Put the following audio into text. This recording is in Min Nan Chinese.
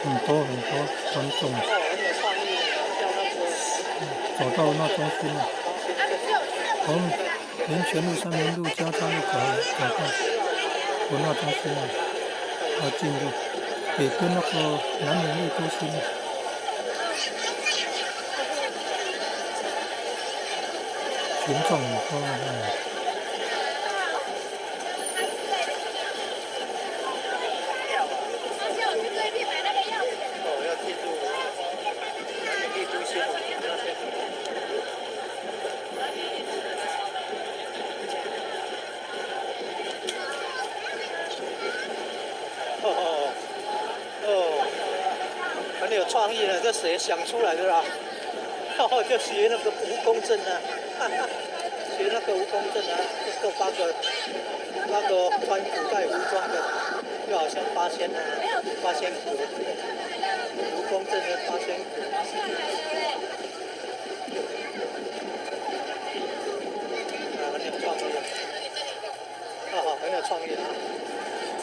很多很多觀眾。哦，很有創意，叫那個走到文化中心了，從民權路三民路交叉路口走到文化中心了，要進入北邊那個南美麗都心。群眾很多。哦，要進入南美麗都心，要先。哦哦，很有創意呢，這誰想出來的啦？哦，就學那個蜈蚣陣啊，學那個蜈蚣陣啊，這八個穿古代服裝的，就好像八仙啊，八仙閣，蜈蚣陣的八仙閣。啊，很有創意啊！啊，很有創意啊！